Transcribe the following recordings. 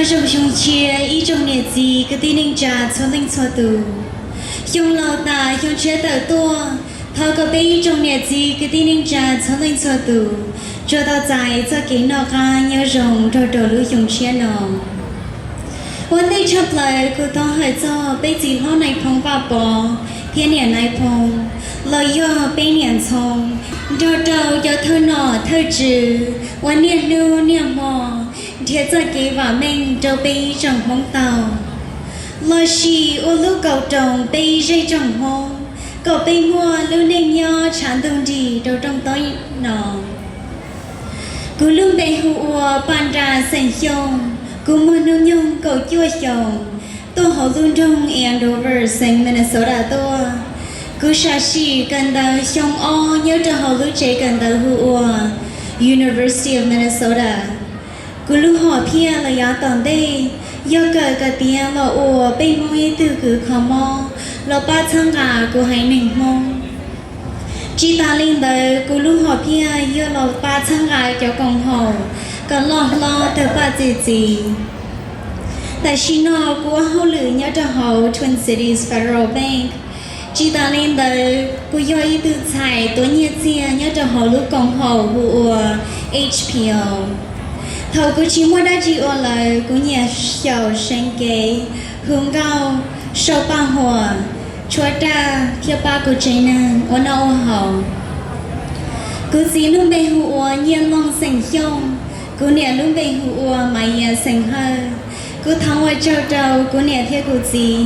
Zoo xyoo tshiab ib tsoom niam txiv kwv tij neej tsa txhua leej txhua tus. Xyoo laus tas xyoo tshiab tawm tuaj, thov kom peb ib tsoom niam txiv kwv tij neej tsa txhua leej txhua tus tsuas tau txais txoj kev noj qab nyob zoo nrog rau lub xyoo tshiab no. Ua ntej tshaj plaws kuv thov hawm txog peb txiv hlob Nais Phoo Vaj Pov thiab niam Nais Phoo los yog peb niam ntxhoo nrog rau cov thawj nom thawj tswv uas niaj hnub niaj hmo nrhiav txoj kev vam meej rau peb ib tsoom Hmoob tau, lossis ua lub kaus roos peb ib zej tsoom Hmoob kom peb muaj lub neej nyob tshav ntuj nrig rau rooj teb no. Kuv lub npe hu ua Paj Nra xeem Xyooj, kuv muaj hnub nyoog kaum cuaj xyoos, tuaj hauv lub nroog Andover xeev Minnesota tuaj. Kuv sam sim kawm ntawv xyoo ob nyob rau hauv lub tsev kawm ntawv hu ua University of Minnesota. Kuv lub hom phiaj los yav tom ntej yog kawm kom tiav los ua peb Hmoob ib tug kws kho mob los pab txhawb nqa kuv haiv neeg Hmoob. Tsis tas li ntawd kuv lub hom phiaj yog los pab txhawb nqa cov koom haum kom loj hlob tawg paj txi txiv. Tam sim no kuv ua hauj lwm nyob rau hauv Twin Cities Federal Bank. Tsis tas li ntawd kuv yog ib tug ntxhais tuav nyiaj txiag nyob rau hauv lub koom haum hu ua H P O. Thaum kuv tsis muaj dab tsi ua lawm kuv nyiam xyaum seev kev, hu nkauj, sau paj huam, tshuab raj thiab pab kuv tsev neeg ua noj ua haus. Kuv txiv lub npe hu ua Nyiaj Looj xeem Xyooj, kuv niam lub npe hu ua Maiv Yias xeem Hawj. Kuv thov ua tsaug rau kuv niam thiab kuv txiv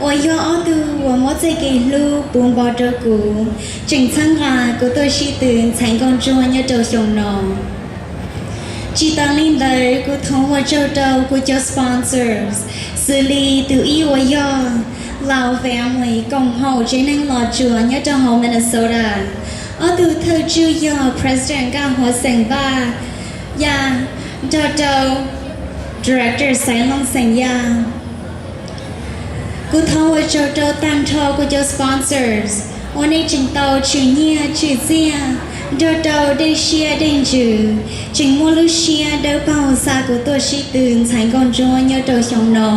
uas yog ob tug uas muab txoj kev hlub puv npo rau kuv, tseem txhawb nqa kuv tuaj sib tw ntxhais nkauj ntsuab nyob rau xyoo no. Tsis tas li ntawd kuv thov ua tsaug rau kuv cov sponsors, xws li tus ib uas yog Lao Family koom haum tsev neeg Los Tsuas nyob rau hauv Minnesota, ob tug thawj tswj yog President Nkaj Huas xeem Vaj Yaj nrog rau Director Xaiv Looj xeem Yaj. Kuv thov ua tsaug rau tag nrho kuv cov sponsors uas nej tseem tau tshwm nyiaj tshwm txiaj nrog rau dej siab dej ntsws, tseem muaj lub siab dawb paug xa kuv tuaj sib tw ntxhais nkauj ntsuab nyob rau xyoo no.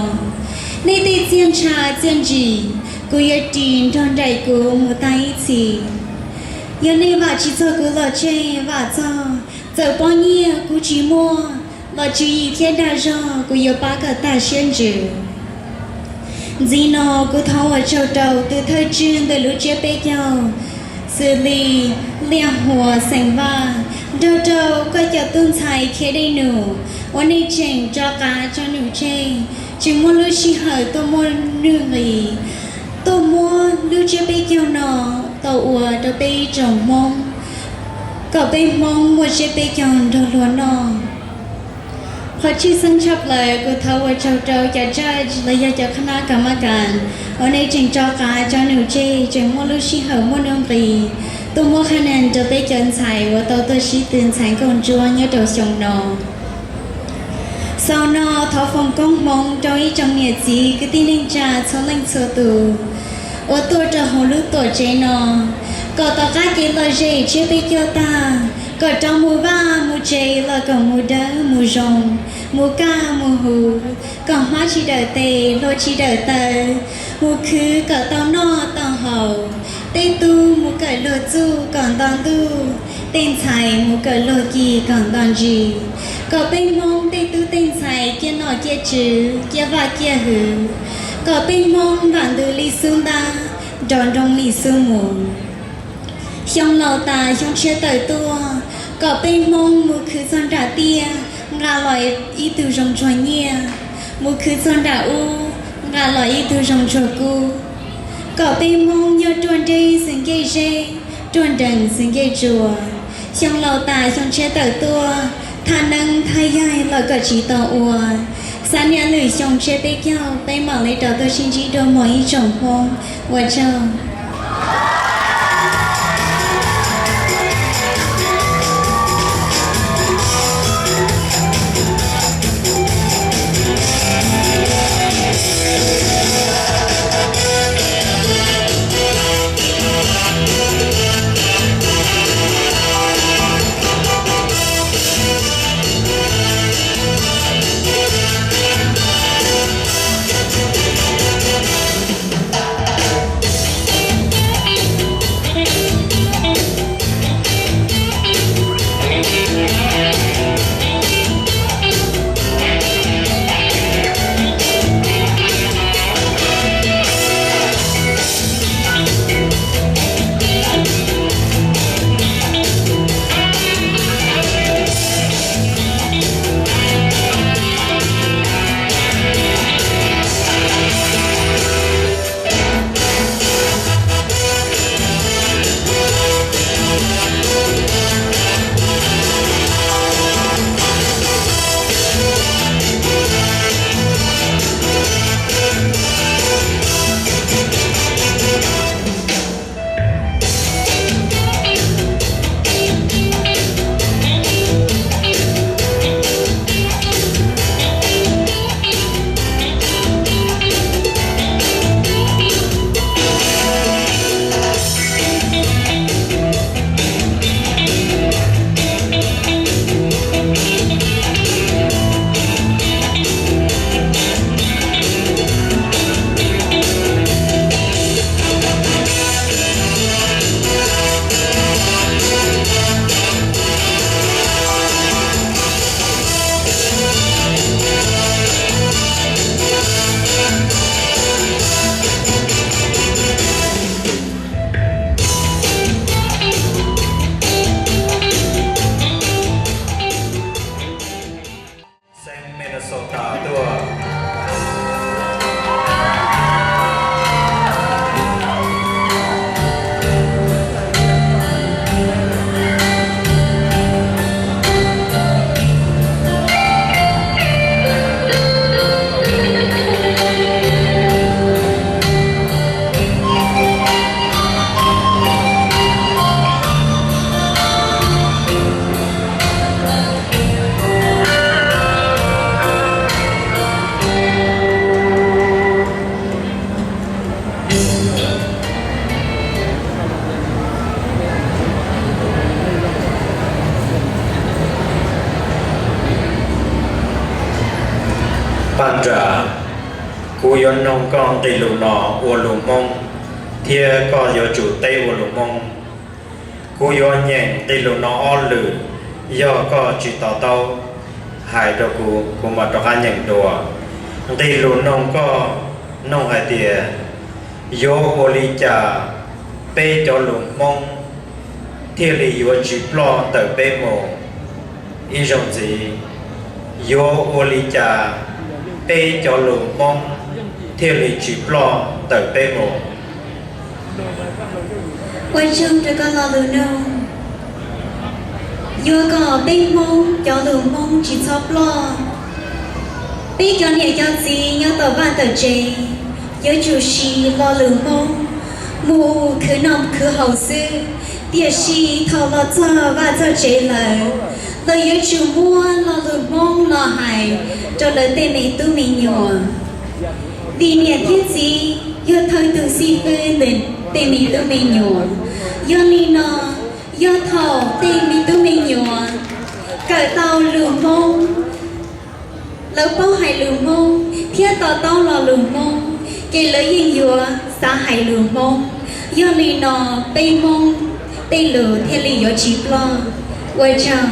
Nej tej txiaj ntsha txiaj ntsim kuv yuav ris nrog nraim kuv mus tag ib txhis. Yog nej vam tsis txog kuv los tseg, vam txog, txawm pob nyiaj kuv tsis muaj los tswv yim thiab dag zog kuv yuav pab kom tag siab ntsws. Ntxiv no kuv thov ua tsaug rau tus thawj tswj ntawm lub tsiab peb caug, xws li Liaj Huas xeem Vaj nrog rau koj cov tub ntxhais khiav dej num uas nej tseem tso qav tso num tseg, tseem muaj lub sij hawm tuaj muaj nuj nqis, tuaj muab lub tsiab peb caug no tau ua rau peb ib tsoom Hmoob, kom peb Hmoob muaj tsiab peb caug nrog luag noj. Qhov tshwj xeeb tshaj plaws kuv thov ua tsaug rau cov judge los yog cov qhab nab kam mab kas uas nej tseem tso qav tso num tseg, tseem muaj lub sij hawm muaj nuj nqis tuaj muab qhab nees rau peb cov ntxhais uas tau tuaj sib tw ntxhais nkauj ntsuab nyob rau xyoo no. Xaus no thov foom koob hmoov rau ib tsoom niam txiv kwv tij neej tsa txhua leej txhua tus uas tuaj rau hauv lub tuam tsev no, kom tom qab kev lom zem tsiab peb caug tag, kom rov mus vaj mus tsev los kom mus dawb mus zoo, mus kaj mus huv, kom hmab tsis dawm tes hlua tsis dawm taw, mus khwv kom tau noj tau haus, tej tub mus kawm luag txuj kom nto ntuj, tej ntxhais mus kawm luag kis kom nto ntsis, kom peb Hmoob tej tub tej ntxhais ciaj nom ciaj tswv ciaj vaj ciaj hwv, kom peb Hmoob vam ntws li xub ntab, nrov nroo li xub mus. Xyoo laus tas xyoo tshiab tawm tuaj, kom peb Hmoob mus khwv txog nram tiaj nqa los ib tug zoo ntsuag nyiaj, mus khwv txog nram ub nqa los ib tug zoo ntsuag kub, kom peb Hmoob nyob ruaj nreb xws ncej zeb, ruaj nrees xws ncej tsua. Xyoo laus tas xyoo tshiab tawm tuaj, thaj neeb thaj yaig los kom tsis tau ua, xav niaj lwm xyoo tshiab peb caug peb mam li rov tuaj sib ntsib dua mog ib tsoom Hmoob. Ua tsaug. Paj Nras, kuv yuav noog koj nqe lus no ua lus Hmoob, thiab koj yuav tsum teb ua lus Hmoob. Kuv yuav nyeem nqe lus no ob lwm, yog koj tsis to taub, hais rau kuv, kuv mam rov qab nyeem dua. Nqe lus noog koj, noog hais tias, yuav ua li cas peb cov lus Hmoob thiaj li yuav tsis ploj ntawm peb mus? Ib zaug ntxiv, yuav ua li cas peb cov lus Hmoob thiaj li tsis ploj ntawm peb mus? Ua tsaug rau koj lo lus noog. Yuav kom peb Hmoob cov lus Hmoob tsis txhob ploj, peb cov niam cov txiv nyob tom vaj tom tsev yuav tsum siv lo lus Hmoob mus khwv noj khwv haus xwb, tiam sis thaum los txog vaj txog tsev lawm, lawv yuav tsum muab lo lus Hmoob los hais rau lawv tej me tub me nyuam. Vim niam thiab txiv yog thawj tus xib fwb ntawm tej me tub me nyuam. Yog li no, yog thaum tej me tub me nyuam kawm tau lus Hmoob, lawv paub hais lus Hmoob thiab to taub lo lus Hmoob, ces lawv yeej yuav xav hais lus Hmoob. Yog li no, peb Hmoob tej lus thiaj li yuav tsis ploj. Ua tsaug.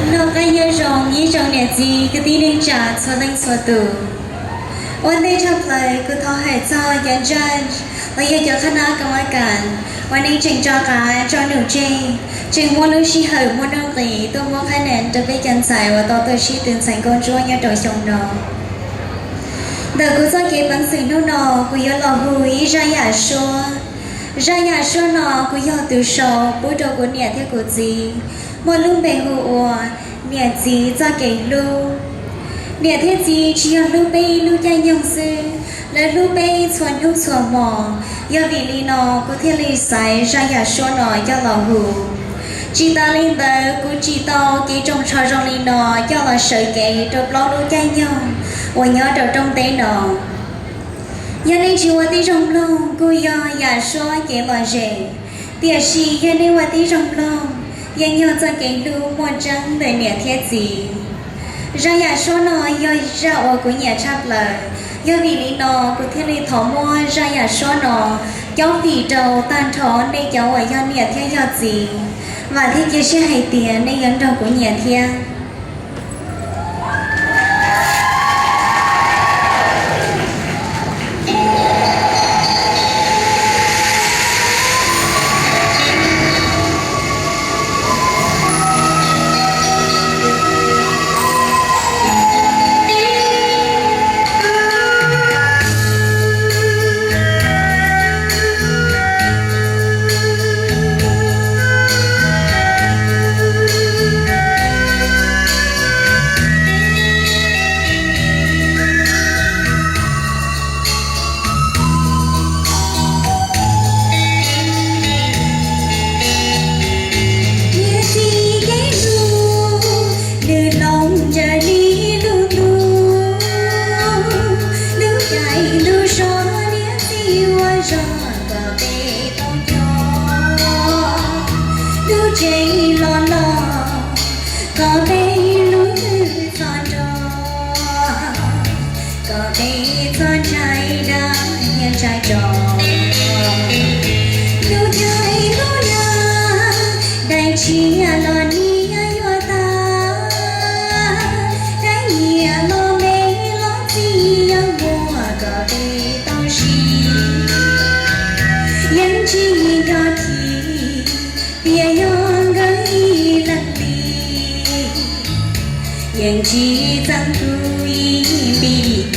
Noj qab nyob zoo ib tsoom niam txiv kwv tij neej tsa txhua leej txhua tus. Ua ntej tshaj plaws kuv thov hais txog cov judge los yog cov qhab nab kam mab kam uas nej tseem tso qav tso num tseg, tseem muab lub sij hawm muab nuj nqis tuaj muab qhab nees rau peb cov ntxhais uas tau tuaj sib tw ntxhais nkauj ntsuab nyob rau xyoo no. Ntawm kuv txoj kev peev xwm hnub no, kuv yuav los hu ib zaj yam suab. Zaj yam suab no kuv yog tus sau pub rau kuv niam thiab kuv txiv, muaj lub npe hu ua Niam Txiv Txoj Kev Hlub. Niam thiab txiv tsis yog hlub peb ib lub caij nyoog xwb, lawv hlub peb txhua hnub txhua hmo. Yog vim li no kuv thiaj li xaiv zaj yam suab no coj los hu. Tsis tas li ntawd, kuv tsim tau kev tsoos tsho zoo li no coj los sawv kev rau plaub lub caij nyoog uas nyob rau rooj teb no. Yog nej tsis ua tib zoo mloog kuj yog yam suab kev lom zem, tiam sis yog nej ua tib zoo mloog, yeej yog txoj kev hlub muaj tseeb ntawm niam thiab txiv. Zaj yam suab no yog zaj uas kuv nyiam tshaj plaws, yog vim li no kuv thiaj li thov muab zaj yam suab no cob fim rau tag nrho nej cov uas yog niam thiab yog txiv. Vam thiab cia siab hais tias nej yuav nrog kuv nyiam thiab. Tsev los los, kom peb lub hwj txhos nrog, kom peb txhob ntshai dab ntshai tsov. Lub caij lub nyoog, daim tsiaj los niaj yuav tag, daim nyiaj los me los txiv yeej muaj kom peb tau siv. Yeej tsis nco khi, tias yog nkawd ib leeg li, yeej tsis txeeb kuv ib npib.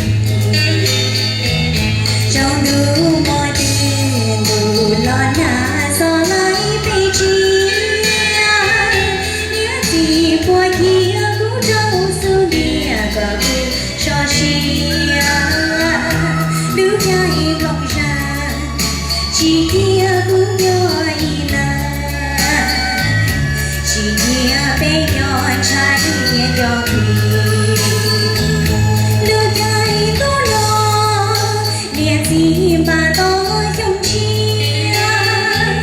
Tsaus ntuj hmo twg ntuj los nag xov laij peb tsiaj, niam txiv puas cia kuv rau xub ntiag kom kuv so siab. Lub caij nplooj zaj, tsis cia kuv nyob ib leeg, tsis cia peb cov ntshai nco khi. Lub caij ntuj no, niam txiv npaj tau xyoo tshiab,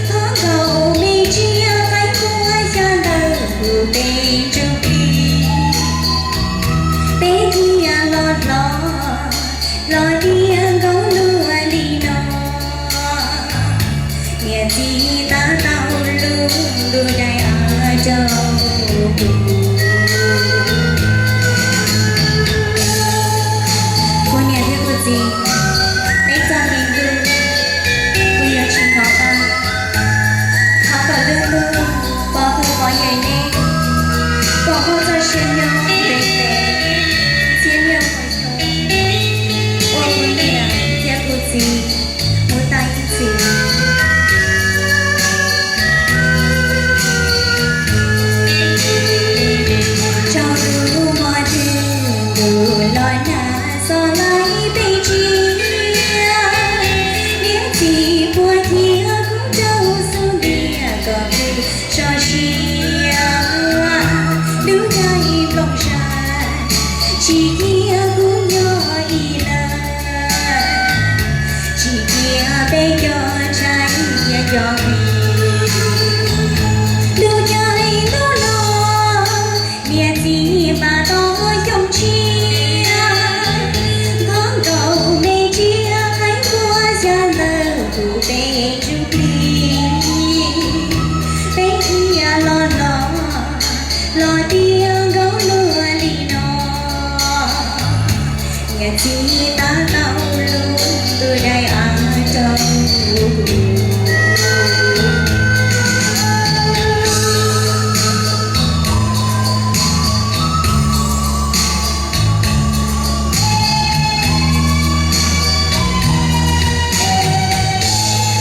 thov nkaus me tsiaj qaib npua xya ntawm kuv peb ntsuj plig. Peb thiaj los hlo, hlo tiav nkaus luag li no. Niam txiv tab tau lub ntuj dai av rau kuv. Kuv niam thiab kuv txiv, peb txoj hli ntuj kuv yuav tsis hnov qab. Thov kom lub ntuj pov hwm pov yawm neb, kom muaj txoj sia nyob ntev ntev, txhiab niaj ua xyoo, ua kuv niam thiab kuv txiv mus tag ib txhis. Tsaus ntuj hmo twg ntuj los nag xov laij peb tsiaj, niam txiv puas cia kuv rau xub ntiag kom kuv so siab. Lub caij nplooj zaj, tsis cia kuv nyob ib leeg, tsis cia peb cov ntshai nco khi. Lub caij ntuj no, niam txiv npaj tau xyoo tshiab, thov nkaus me tsiaj qaib npua xya ntawm kuv peb ntsuj plig. Peb thiaj los hlo, hlo tiav nkaus luag li no. Niam txiv tab tau lub ntuj dai av rau kuv.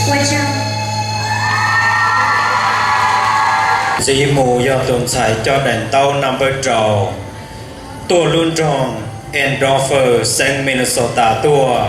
Ua tsaug. Ntxiv mus yog tus ntxhais coj daim ntaub number rau, tuaj lub nroog Andover, xeev Minnesota tuaj.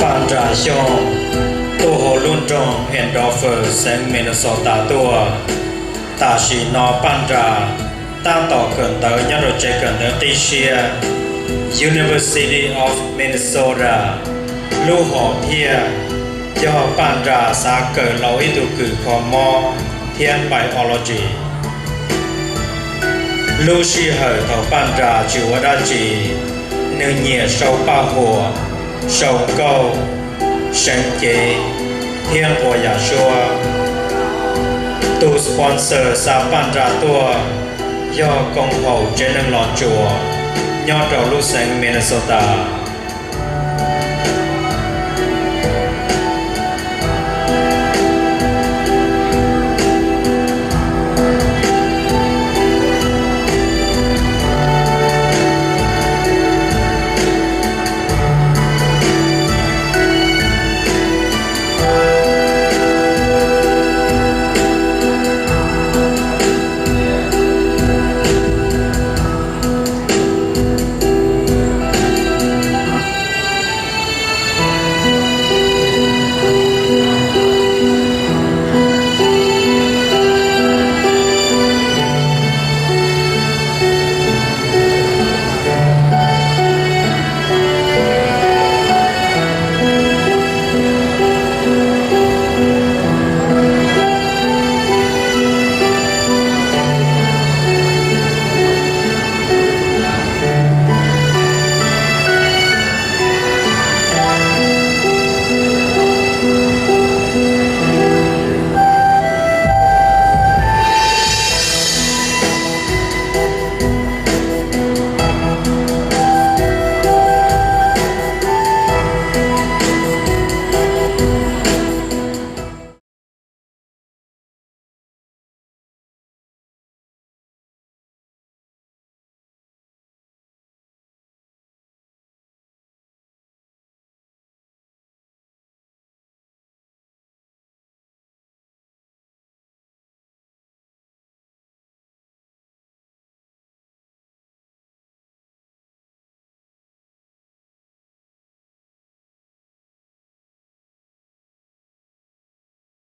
Paj Nras Xyooj tuaj hauv lub nroog Andover, xeev Minnesota tuaj. Tam sim no Paj Nras tab tom kawm ntawv nyob rau tsev kawm ntawv qib siab University of Minnesota. Lub hom phiaj yog Paj Nras xav kawm laus ib tug kws kho mob thiab biology. Lub sij hawm thaum Paj Nras tsis ua dab tsi, nws nyiam sau paj huam, sau nkauj, seev cev thiab nquas yam suab. Tus sponsor xa Paj Nras tuaj yog koom haum tsev neeg los tsuas nyob rau lub xeev Minnesota.